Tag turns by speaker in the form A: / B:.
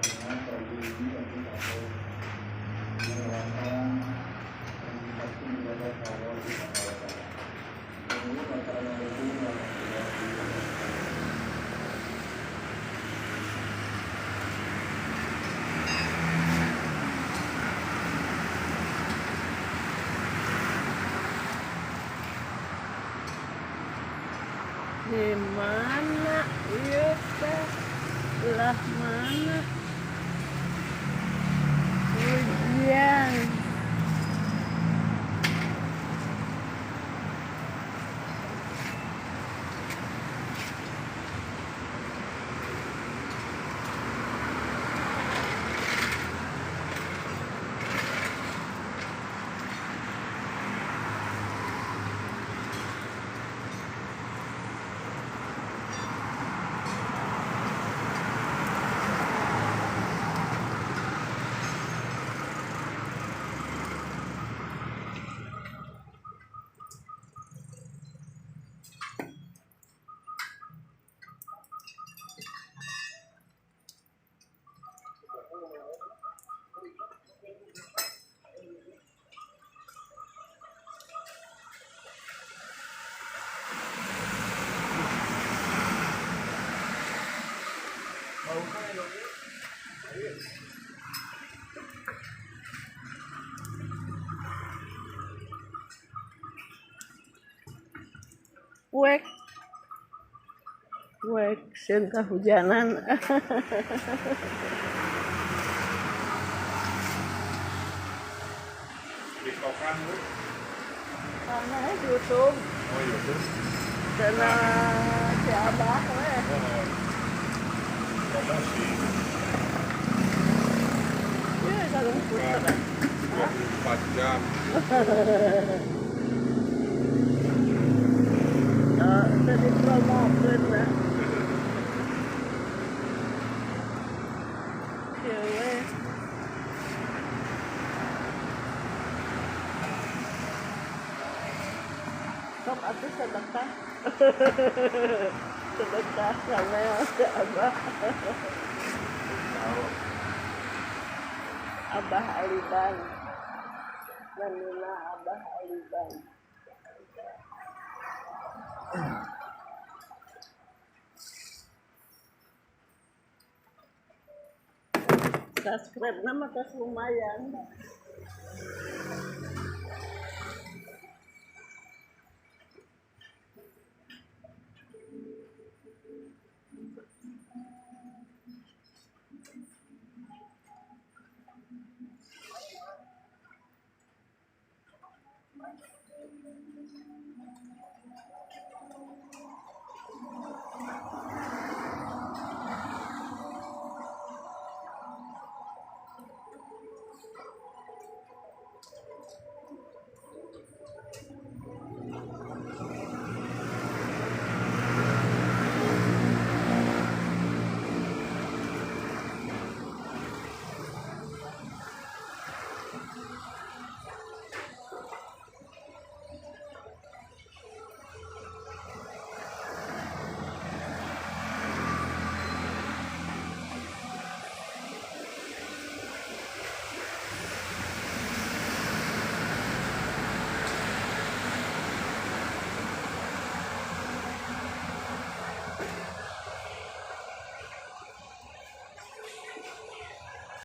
A: Pagi ini kami sampai mengerahkan ibadah Allah Subhanahu wa Ta'ala. Assalamualaikum warahmatullahi wabarakatuh.
B: Di mana ieu teh? Belah mana? Hujan. Wek. Wek, sieun kahujanan.
C: Tiktokan lu.
B: Karena YouTube.
C: Oh, YouTube.
B: Karena si Abah we.
C: Oh. Promosi.
B: Iya, kalau puter.
C: 24 jam.
B: Oh, tadi promokeun lah. Kieu we. Sok atuh sedekah. Sedekah sama si Abah.
C: Tahu.
B: Abah Aliban. Namina Abah Aliban. Subscribe nama tos lumayan.